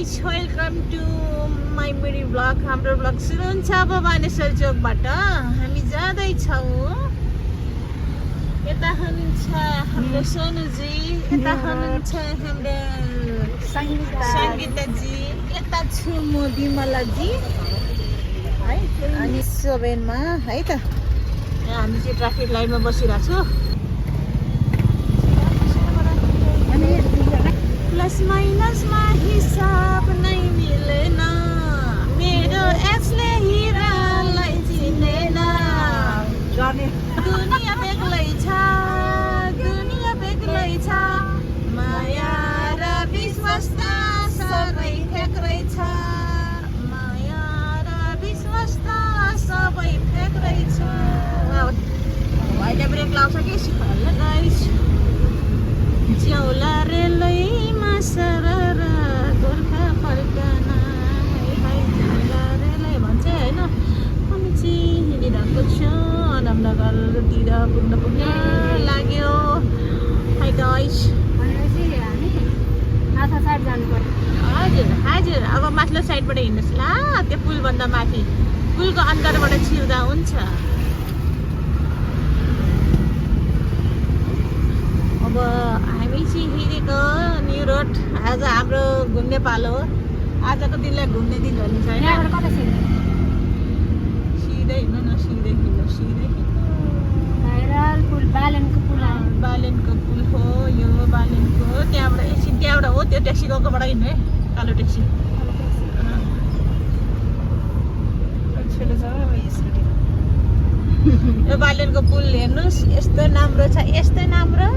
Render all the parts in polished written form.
Guys welcome to my मेरी blog. हाम्रो blog सुरु हुन्छ अब बानेश्वर चोकबाट हामी जाँदैछौँ। यता हुनुहुन्छ हाम्रो सोनुजी, यता हुनुहुन्छ हाम्रो सङ्गीताजी, यता छु म विमलाजी है, अनि सोभेनमा है त। यहाँ हामी चाहिँ ट्राफिक लाइनमा बसिरहेको छु। प्लस माइनसमा हिसाब नै मिलेन, मेरो एक्सले हिरालाई चिनेन। दुनियाँ बेग्लै छ, दुनियाँ बेग्लै छ, माया र विश्वास त सबै फेक रहेछ, माया र विश्वास त सबै फेक रहेछ। अहिले ब्रेक लाउँछ कि सिकाउनु गाइस। च्याउला रेलैमा सरर गोर्खा फर्कन हाई च्याउला रेलै भन्छ होइन। अनि चाहिँ हिँडिरहेको छु, अदमनगरतिर पुग्न लाग्यो। हाई गाइस, हजुर हजुर अब माथिल्लो साइडबाट हिँड्नुहोस् ल, त्यो पुलभन्दा माथि, पुलको अन्तरबाट छिर्दा हुन्छ। अब हामी चाहिँ हिँडेको न्यु रोड। आज हाम्रो घुम्ने पालो हो, आजको दिनलाई घुम्ने दिन भन्ने छैन। सिधै हिँड्नु न, सिधै हिँड्नु, सिधै हिँड्नु। बालेनको पुल हो यो, बालेनको। त्यहाँबाट एकछिन त्यहाँबाट हो, त्यो ट्याक्सी गएकोबाट हिँड्नु है, कालो ट्याक्सी। यो बालेनको पुल हेर्नुहोस्, यस्तो राम्रो छ, यस्तो राम्रो।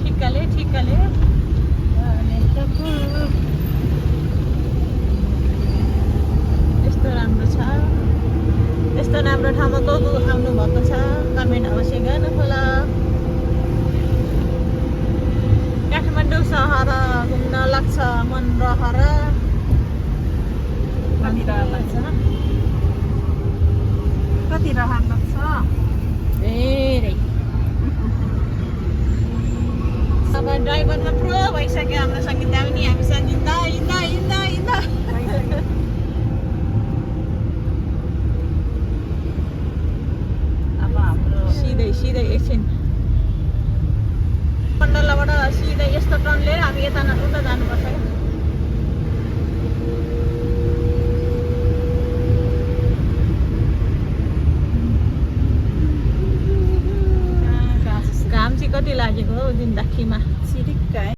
ठिक्काले ठिक्काले यस्तो राम्रो छ। यस्तो राम्रो ठाउँमा को आउनु भएको छ कमेन्ट अवश्य गर्नु होला। काठमाडौँ सहर घुम्न लाग्छ मन रहर, कति रहर लाग्छ धेरै। अब ड्राइभरमा प्रो भइसक्यो हाम्रो सङ्गीता पनि, हामीसँग हिँड्दा हिँड्दा हिँड्दा हिँड्दा अब हाम्रो सिधै सिधै एकछिन मण्डलाबाट सिधै